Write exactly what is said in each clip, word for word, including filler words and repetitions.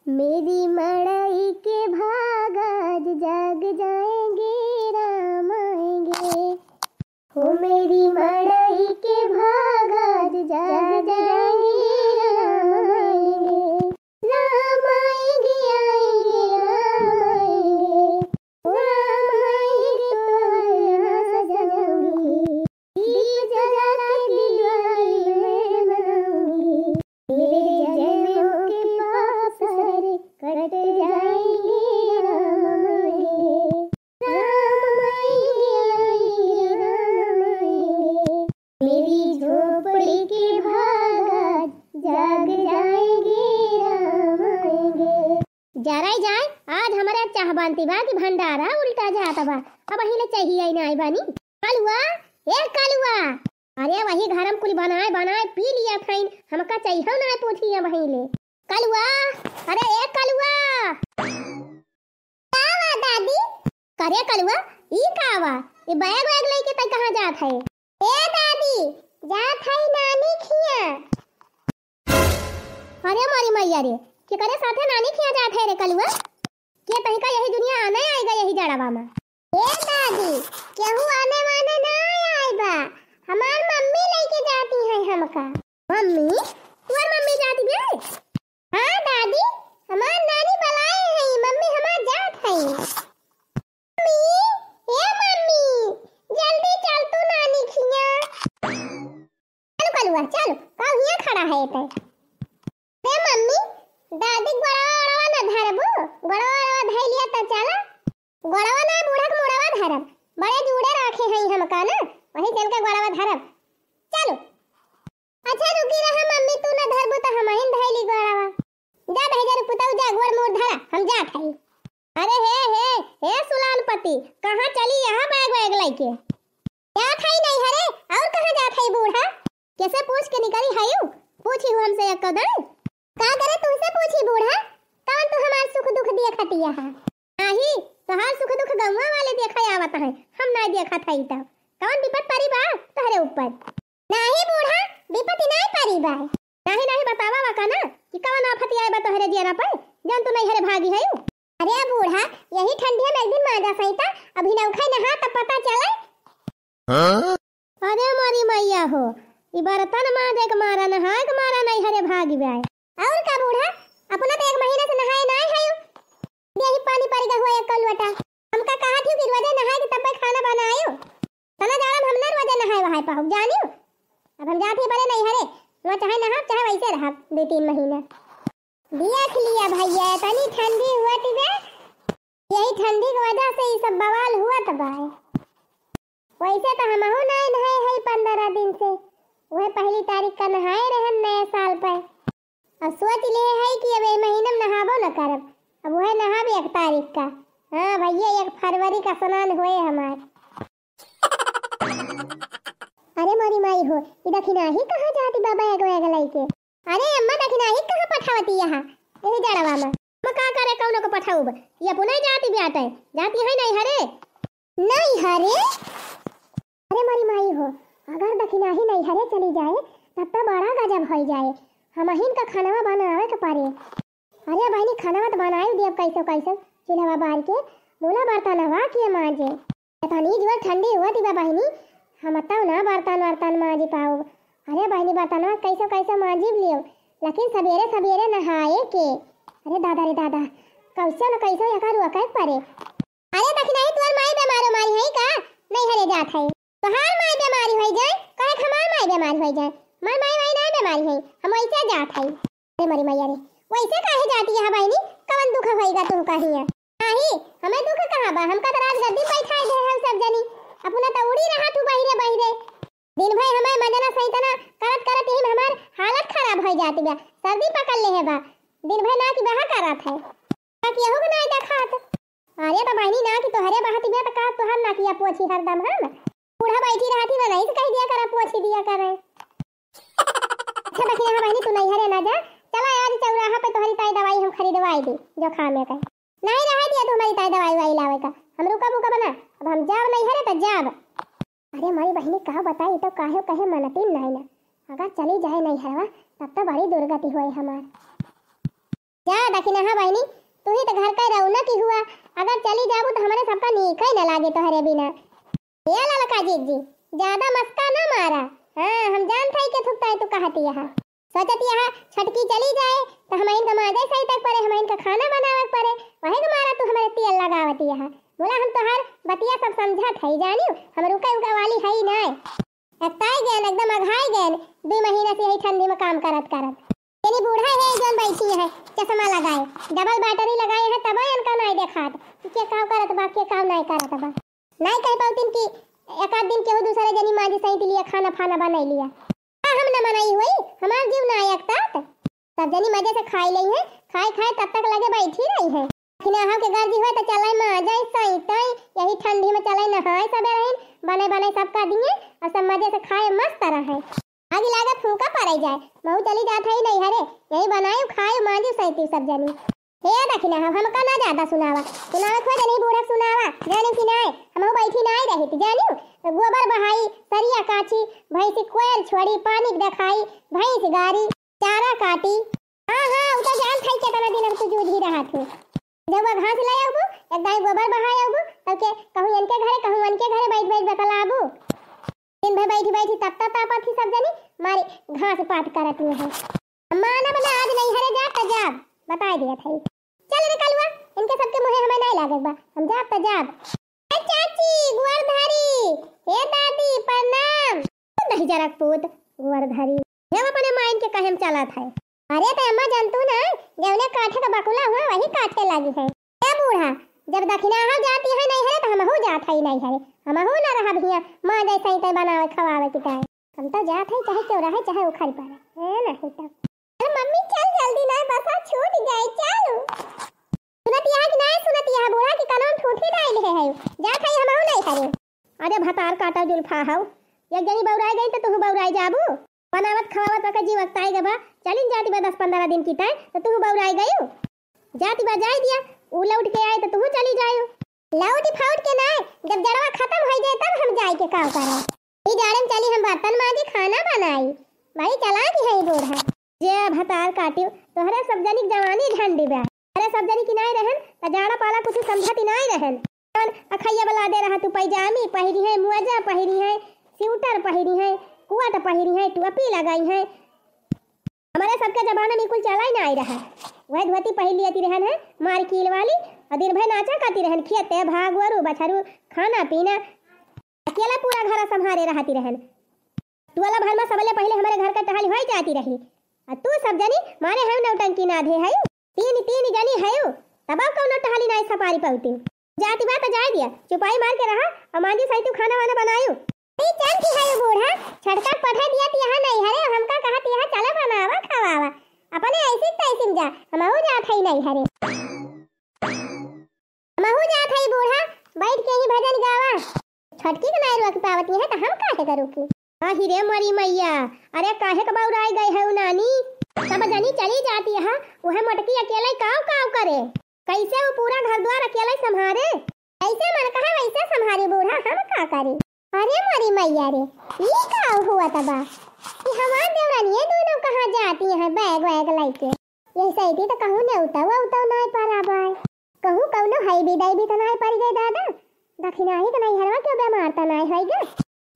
मेरी मड़ई के भाग आज जाग जाएंगे, राम आएंगे। हो मेरी मड़ई के भाग आज जाग जाएंगे, राम आएंगे। राम आएंगे, आएंगे, राम आएंगे। राम आएंगे तो हलवा सजाऊंगी, दीप जला के दिवाली मैं मनाऊंगी। मेरे जन्मों के पाप सारे कट जाएंगे, राम आएंगे। राम आएंगे, आएंगे, राम आएंगे। मेरी झोपड़ी के भाग आज जाग जाएंगे, राम आएंगे। जराई जाए, आज हमरे चाह बानती बा कि भंडारा उल्टा जात बा। अबहीं ले चाहिए ही नाई बानी। कलुआ, ए कलुआ, अरे वही घरम कुल बनाए बनाए पी लिया थाइन, हमका चाहिए नाई पूछिया वहीं ले। कलुआ, अरे ए कलुआ। का बा दादी? करे कलुआ, ई का बा? ई बैग वैग लेके तै कहाँ जात है? ए दादी, जात है नानी खिया। अरे मोरी मैया रे, केकरे साथे नानी खिया जात है रे कलुआ? के तहिका यही दुनिया आने आएगा यही जड़वा में? ए दादी, केहू आने वाने ना आए बा, हमार मम्मी लेके जाती है हमका। मम्मी? तुहर मम्मी जाती बे? हाँ दादी, हमार नानी बुलाए है, मम्मी हमार जात है। मम्मी, ए मम्मी, जल्दी चल तू नानी खिया। चलो कलुआ, चलो, का हियाँ खड़ा है तै? ए मम्मी, दादी गोड़वा ओड़वा न धरबू, गोड़वा ओड़वा धइ लिया त चला। गोड़वा ना बूढ़ा के मुड़वा धरब, बड़े जूड़े राखे हैं हमका ना, वही चल के गोड़वा धरब। चलो। अच्छा रुकी रहा मम्मी, तू न धरबू त हमहिन धइली गोड़वा। जा दहिजर पुतऊ जा, गोड़ मुड़ धरा, हम जात हई। अरे हे, हे, हे सुलानपति, कहाँ चली यहाँ बैग वैग लइके? जात हई नैहरे, और कहाँ जात हई बूढ़ा? केसे पूछ के निकली हयू? पूछी हूँ हमसे एक दन। का करे तुमसे पूछी बूढ़ा? कौन तू हमार सुख दुख देखती यहाँ? नाही, तोहार सुख दुख गौवा वाले देखा आवत हैं, हम नाई देखत हई त। कौन विपत परी बा तोहरे ऊपर? नाही बूढ़ा, विपत्ति नाही परी बा। नाही, नाही, बतावा बा का ना कि कवन आफत आए बा तोहरे जियरा पे, जौन तू नैहरे भागी हयू? अरे बूढ़ा, यही ठंडिया में एक दिन मांजा सहिता, अभी नौखे नहा तब पता चले। हाँ? अरे मोरी मैया हो, ई बर्तन मांजे के मारा, नहाए के मारा नैहरे भागी बा। और का बूढ़ा, अपना तो एक महीना से नहाए नाय हयू। यही पानी पड़ गया हुआ एक कलवटा। हमका कहा थी कि रोजे नहाए के तब खाना बनायो। तना जाड़ा में हम ना रोजे नहाए वहाए पाहुब, जानियो। अब हम जात ही बड़े नैहरे, वहाँ चाहे नहाब, चाहे वैसे रहब दो तीन महीना। देख लिया भैया, इतनी ठंडी हुआ थी बे, यही ठंडी की वजह से ये सब बवाल हुआ तो बा। वैसे तो हमहू नाय नहाए हई पन्द्रह दिन से, वह पहली तारीख का नहाए रहन नए साल पे। अब सोच लिए है कि अब ये महीना में नहाबो न करब, अब वह नहाब एक तारीख का। हाँ भैया, एक फरवरी का स्नान हुए हमार। अरे मोरी माई हो, ई दखिनाही कहाँ जाती बाबा एगो एगो लइके? अरे अम्मा, दखिनाही कहाँ पठावती यहाँ, यही जड़वा में? हम का करे कौनो को पठाउब, ये अपने जाती ब्याटे, जाती है नैहरे। नैहरे? अरे मोरी माई हो, अगर दखिनाही नैहरे चली जाए, तब तो बड़ा गजब होइ जाए। हमहिन का खानवा बनावे के पड़े। अरे बहिनी, खानवा तो बनाई देब कैसो कैसो, चूल्हवा बार के, मुला बर्तनवा के मांजे। इतनी जोर ठंडी हुआ थी बा बहिनी, हम तब ना बर्तन वर्तन मांजी पाउब। अरे बहिनी, बर्तनवा कैसो कैसो मांजी लियो, लेकिन सबेरे सबेरे नहाए के। अरे दादा रे दादा, कैसो न कैसो एका रुआ के पड़े। अरे दखिनाही, तोर माई बेमार उमारी है का? नैहरे जात है। तोहार माई बेमारी होइ जाए, कहे हमार माई बेमारी होइ जाए। हमार माई वाई ना बेमारी है, हम वैसे जात है। अरे मोरी मैया रे, वैसे काहे जाती यहाँ बहिनी? कवन दुख होइगा तुहका हियाँ? नाही, हमें दुख कहाँ बा? हमका तो राजगद्दी बैठाए दे हम सब जनी। अपना तो उड़ी रहा तू बहिरे बहिरे। दिन भर हमें मजना सैतना करत करत यही में हमार हालत खराब होइ जाती बा। सर्दी पकड़ ले है बा। दिन भर ना कि बहा करत है। का केहू के नाई देखात? अरे तो बहिनी ना कि तोहरे बहती में तो का तोहर ना किया पोछी हरदम हम? बूढ़ा बैठी रहती ना, नहीं से कह दिया करा, पोछी दिया करे। अच्छा बकी रहा बहिनी, तू नैहरे ना जा, चला आज चौराहा पे तोहरी ताई दवाई हम खरीदवाई दी, जो खा में कहे। नहीं रहा दिया तू हमारी ताई दवाई वाई लावे का, हम रुका बुका बना, अब हम जाब नैहरे तो जाब। अरे मोरी बहिनी, का बताई तो काहे कहे मनतीन नाई ना, अगर चली जाए नैहरवा तब तो बड़ी दुर्गति होए हमार। जा दखिनहा बहिनी, तू ही तो घर का रौनक ही हुआ, अगर चली जाबू तो हमरे सबका नीक ही न लागे तोहरे बिना। ए ललका जीजी, ज्यादा मस्का न मारा। हाँ, हम जानत हई के थुकता है तू कहती यहाँ। सोचत यहाँ छटकी चली जाए तो हमहिन का माजे सही तक परे, हमहिन का खाना बनावे के परे, वही के मारा तू हमरे तेल लगावत यहाँ। बोला हम तोहार बतिया सब समझत हई जानियो, हम रुके उके वाली हई नाय। एकताई गएन, एकदम अघाई गएन, दुई महीना से यही ठंडी में काम करत करत। जनी बूढ़ा है जौन बैठी है, चश्मा लगाए, डबल बैटरी लगाए है, तबो इनका नाई देखात कि के काव करत बा, के काव नाई करत बा। नाई कह पाउतिन कि एक आध दिन केहू दूसरे जनी माजी सही लिए खाना फाना बनाई लिया। का हम न मनाई हुई, हमार जीव ना एकतात। सब जनी मजे से खाई लेई है, खाए खाए तब तक लगे बैठी रही है। दखिनहा के गर्जी हुए तो चले माजे सही तई, यही ठंडी में चले नहाए सबे रहीन, बने बने सबका दिए और सब मजे से खाए मस्त रहे। आगी लागे फूंका पड़े जाए, महू चली जात है नैहरे, यही बनाए खाए मांजी सही सब जनी। हे दखिनहा, हमका ना ज्यादा सुनावा, सुनावे खोज नहीं बूढ़ा सुनावा, जाने कि नाय, हमहू बैठी नाय रहित, जानियो, तो गोबर बहाई, सरिया काची, भैंसी कोयर छोड़ी, पानी देखाई, भैंस गारी, चारा काटी। हाँ, हाँ, उ तो जान खाई केतना दिन अब तू जूझी रहा थे। जब वो घास ले आबू, एक दाई गोबर बहाए आबू, तब के कहूँ इनके घरे, कहूँ उनके घरे बैठ बैठ बतलाबू। दिन भर बैठी बैठी तब तक तापत थी सब जनी, मारे घास पात करत नहीं है। मानब ना आज नैहरे जाब त जाब, बताए दिया था। चल रे कलुआ, इनके सबके मुँहे हमें नहीं लागत बा, हम जाब त जाब। ए चाची, गुआर धारी, हे दादी, प्रणाम। दही जरक पूत, गुआर धारी। हे अपने माइन के कहे में चलत है। अरे त अम्मा जानतू ना, जौने काठे का बकुला हुआ वही काठे लागी है। ए बूढ़ा, जब दखिनहा जाती है नैहरे तो हमहू जात है नैहरे, हमहू ना रहब हियाँ माँ जैसे ही तय बनावे खवावे की टाइम। हम तो जात है, चाहे क्यों रहे, चाहे उखड़ पड़े। है ना, है तो। अरे मम्मी, चल जल्दी ना, बसा छूट जाए, चल। सुनत यहाँ कि ना सुनत यहाँ बूढ़ा की कनवा में ठूठी डाल है, है। जात है हमहू नहीं करे। अरे भतार काटा जुल्फा हऊ, एक जनी बौराई गई तो तुहू बौराई जाबू। बनावत खवावत ओकर जीव अकताई गबा, चलिन जाती बा दस पन्द्रह दिन की तय तो तुहू बौराई गयू। जाती बा जाए दिया, ऊ लौट के आए तो तुहू चली जायू। लौट फौट के ना, जब जड़वा खत्म हो जाए तब हम जाए के काम करें। ई जाड़े में चली हम बर्तन मांजी, खाना बनाई। बड़ी चालाक है ई बूढ़ा। जे भतार काटियो, तोहरे सब जनी के जवानी झंडी बा। अरे सब जनी की नाई रहन, त जाड़ा पाला कुछ समझत ही नाई रहन। जवन अखैया बला दे रहा तू पैजामी पहिरी है, मुआजा पहिरी है, स्वेटर पहिरी है, कुआट पहिरी है, टोपी लगाई है। हमारे सबके जमाना में कुल चला ही नाई रहा। वह धोती पहिर लियती रहन है, मार कील वाली, और दिन भर नाचा करती रहन, खेते भाग, वरु बछरू, खाना पीना। अकेला पूरा घर संभारे रहती रहन। टोला भर में सबले पहिले हमारे घर का टहल होई जाती रही। आ तू सब जनी मारे हम नौटंकी ना धे है। तीन, तीन जनी है, तब कौनो टहली नाई सपारी पौती। जाती बात जाए दिया, चुपाई मार के रहा, और मांजी सही तू खाना वाना बनायू। अरे चल की है बूढ़ा, छटका पठा दिया ती यहाँ नहीं हरे, हमका कहा ती यहाँ चला बनावा खवावा। अपने ऐसे तैसे में जा, हमहू जात है नहीं हरे। हमहू जात हई बूढ़ा, बैठ के ही भजन गावा। छोटकी के नाई रोक पावती है, तो हम काहे का रुकी? आही रे मोरी मैया, अरे काहे के बौराई गई है उ नानी? सब जनी चली जाती है, वह मोटकी अकेले काव काव करे। कैसे वो पूरा घर द्वार अकेले संभारे? ऐसे मन कहे वैसे संभारी बूढ़ा, हम का करी? अरे मोरी मैया रे, ई का हुआ तबा? कि हमार देवरानिये दोनों कहाँ जाती हैं बैग वैग लेके? यही सही तो कहूँ नेउता वेउता नाय पारा बाय। कहूँ कौनो है भी दाई भी तो नाय पारी गए दादा। दखिनाही तो नहीं हरवा क्यों बीमार तो नाय होई गा?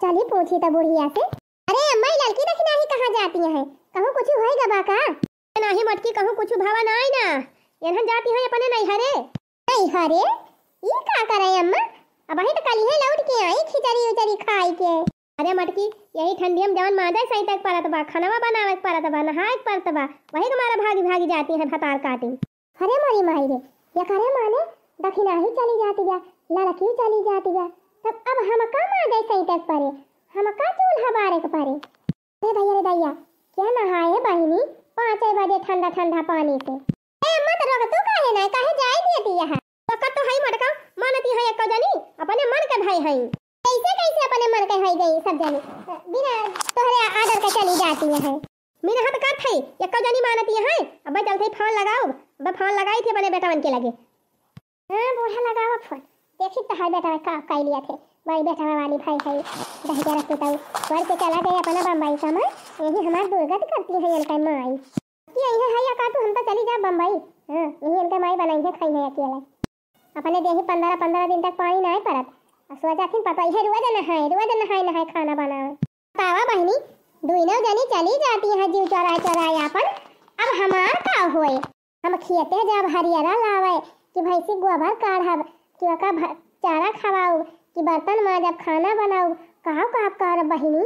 चली पूछी तो बुढ़िया से। अरे अम्मा, ई लड़की दखिनाही कहाँ जाती हैं? कहूँ कुछ होई गा बा का? नाही मटकी कहूँ कुछ भावा नाय ना। एनहन जाती हैं अपने नैहरे। नैहरे? ई का करे अम्मा? अबही तो कलिहे लौट के आई खिचड़ी उचड़ी खाई के। अरे मटकी, यही ठंडी में जवन मांजे सही तक परत बा, खनवा बनावे के परत बा, नहाए के परत बा, वही के मारा भागी भागी जाती हैं भतार काटी। अरे मोरी माई रे, ये करे माने दखिनाही चली जाती बा, लड़की चली जाती बा, तब अब हमका मांजे सही तक परे, हमका चूल्हा बारे के परे। अरे भैया रे भैया, क्या नहाए बहिनी पाँचे बजे ठंडा ठंडा पानी से? ए अम्मा, तो रोक तू काहे ना, काहे जाए दियती यहाँ? रोकत तो हई मटका, मानती है एको जनी, अपने मन के भाई हई। कैसे कैसे अपने मन के हई गई सब जनी, बिना तोहरे आर्डर के चली जाती है। मेहनत करत हई, एको जनी मानती है। अब चलते फोन लगाओ, अब फोन लगाई थी अपने बेटवन के लगे। हाँ बूढ़ा, लगावा फोन, देखी तहार बेटवा का कई लिया थे। बड़ी बेटवा वाली भाई है, दहिजरा पुताऊ, छोड़ के चला गए अपना बम्बई का माई, यही हमार दुर्गति करती है इनका माई। कि यही है या का तू, हम तो चली जा बम्बई। हाँ, यही इनका माई बनाई है, खाई है अकेले। अपने देही पन्द्रह पन्द्रह दिन तक पानी नाहीं परत। आ सोचत हिन पता है रोज नहाए, रोज नहाए, नहाए खाना बनावे। बतावा बहिनी, दुइनो जनी चली जाती हैं जीव चोराए चोराए आपन। अब हमार का होए? हम खेते जाब हरियरा लावे, कि भैंसी गोबर काढ़ब, कि ओका भ-, चारा खवाऊ, कि बर्तन माजब, खाना बनाऊ, काव काव करब बहिनी?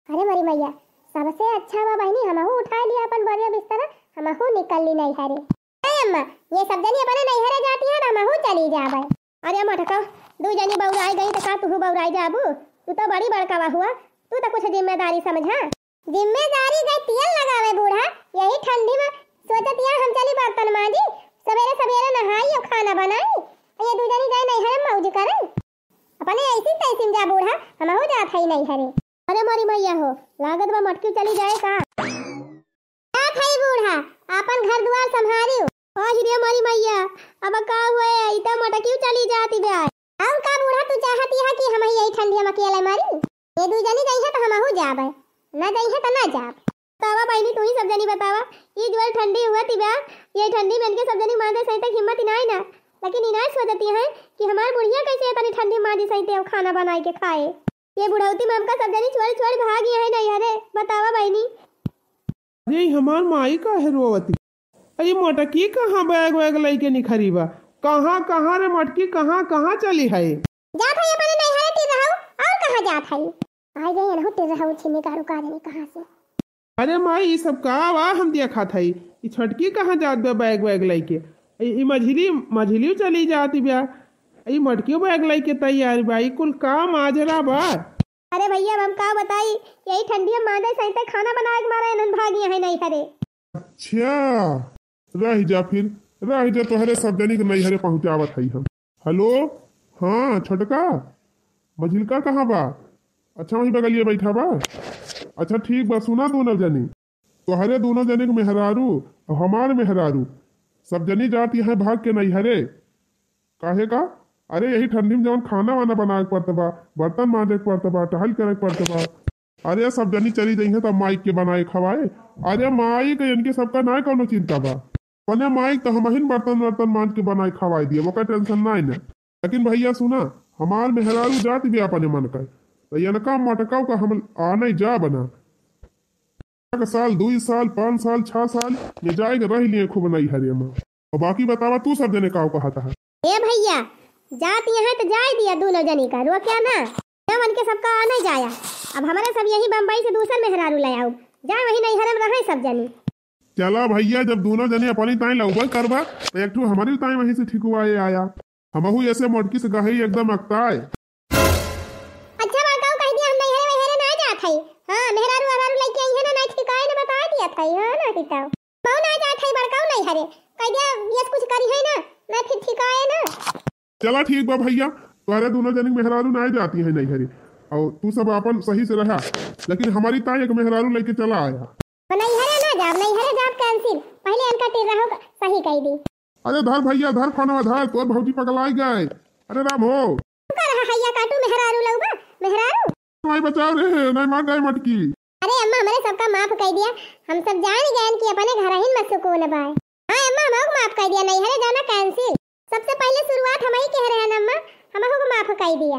अरे मोरी मैया, सबसे अच्छा बा बहिनी, हमहू उठाए लिया अपन बोरिया बिस्तरा, हमहू निकल ली नैहरे। ए अम्मा, ये सब जनी अपने नैहरे जाती है ना, हमहू चली जाबे। अरे मटका, दू जनी बौराई गई त का तुहू बौराई जाबू? तू तो बड़ी बड़का हुआ, तू तो कुछ जिम्मेदारी समझा। जिम्मेदारी गई तेल लगावे बूढ़ा, यही ठंडी में सोचत या हम चली बर्तन माजी, सवेरे सवेरे नहाई और खाना बनाई, ये दू जनी जाए नैहरे मौज करे। अपने ऐसी तैसी में जा बूढ़ा, हमहू जात हई नैहरे। अरे मोरी मैया हो, लागत बा मटकी चली जाए का? जात हई बूढ़ा, आपन घर दुआर संभारियो। ओ हिरे मोरी मैया, अब का हुए, ई त मटकियो चली जाती बा। और का बूढ़ा, तू चाहती है कि हम यही ठंडी में अकेले मरी? ये दू जनी जइहे त हमहू जाबे, ना जइहे त ना जाब। बतावा बहिनी, तू ही सब जनी बतावा, ई जोर ठंडी हुआ ती बा, ये ठंडी में इनके सब जनी मांदे सही तक हिम्मत ही नाई ना, लेकिन ई नाई सोचती हैं कि हमार बुढ़िया कैसे इतनी ठंडी में मांदी सही ते खाना बनाए के खाए। ये बुढ़ौती में हमका सब जनी छोड़ छोड़ भागी है नैहरे। बतावा बहिनी। अरे, ई हमार माई काहे रोवती? अरे, मटकी कहाँ बैग वैग लइके निखरी बा? कहाँ, कहाँ रे मटकी, कहाँ, कहाँ चली है? जात है अपने नैहरे टिर्रहू, और कहाँ जात है? आ गई एनहु टिर्रहू छिनी कारू का जाने कहाँ से। अरे माई, ई सब का बा हम देखत हई? ई छोटकी कहाँ जात बा बैग वैग लइके? ई, ई मझिली, मझिलियो चली जात बा। ई मटकियो बैग लइके तैयार बा। ई कुल का माजरा बा? अरे भैया, अब हम का बताई, यही ठंडी में मांदे सहिते खाना बनावे के मारे इन्हन भागी हैं नैहरे। अच्छा, रह जा फिर, रह जा, तोहरे सब जनी के नैहरे पहुँचावत हई हम। हेलो, हाँ छोटका, मझिलका कहाँ बा? अच्छा, वहीं बगलिए बैठा बा। अच्छा ठीक बा, सुना दोनों जनी, तोहरे दोनों जनी के मेहरारू और हमार मेहरारू, सब जनी जात यहाँ भाग के नैहरे। काहे का? अरे यही ठंडी में जवन खाना वाना बनावे के पड़त बा, बर्तन मांजे के पड़त बा, टहल करे के पड़त बा। अरे सब जनी चली जइहें तब माई के बनाए खवाए। अरे माई के इनके सबका ना कौनो चिंता बा। अपने माई के तो हमहिन बर्तन वर्तन मांज के बनाए खवाए दिए, ओकर टेंशन नाई ना। लेकिन भैया सुना, हमार मेहरारू जात भी अपने मन का, तो इनका मटकाऊ का हम आने जा बना। एक साल, दुई साल, पाँच साल, छह साल, ये जाए के रह लिए खूब नैहरे में। और बाकी बतावा तू सब जने का कहत है। ए भैया, जात यहाँ तो जाए दिया दोनों जनी का, रोक्या ना। जब उनके सबका आने जाया, अब हमारे सब यही बम्बई से दूसर मेहरारू ले आउब, जाए वही नैहरे में रहे सब जनी। चला भैया, जब दोनों जने अपनी ताई लउबे करबा, तो एक ठो हमारी ताई वहीं से ठिकवाए आया। हमहू ऐसे मोटकी से गहई एकदम अकताए। अच्छा बड़काऊ कह दिया, हम नैहरे वैहरे ना जात हई। हाँ, मेहरारू वहरारू लइके आई है ना, ना ठिकाए ना बता दिया था। हाँ, ना हिताऊ। बहु ना जात हई बड़काऊ नैहरे। कह दिया, यस कुछ करी है ना, ना फिर ठिकाए ना। चला ठीक बा भैया, तोहरे दोनों जनी के मेहरारू ना जाती है नैहरे। और तू सब अपन सही से रहा, लेकिन हमारी ताई एक मेहरारू लइके चला आया। नैहरे ना जाब, नैहरे जाब cancel। पहले इनका टिर्रहू सही कह दी। अरे धर भैया, धर फोनवा धर, तोर भौजी पगलाई गए। अरे राम हो। का रहा हैया काटू मेहरारू लउबा, मेहरारू। नहीं बचाओ रे, नहीं मार जाए मटकी। अरे अम्मा, हमरे सबका माफ कह दिया, हम सब जान गए कि अपने घर ही में सुकून बाय। हाँ अम्मा, हमहू के माफ कह दिया, नैहरे जाना cancel। सबसे पहले शुरुआत हम ही कह रहे हैं अम्मा, हमहू के माफ कह दिया।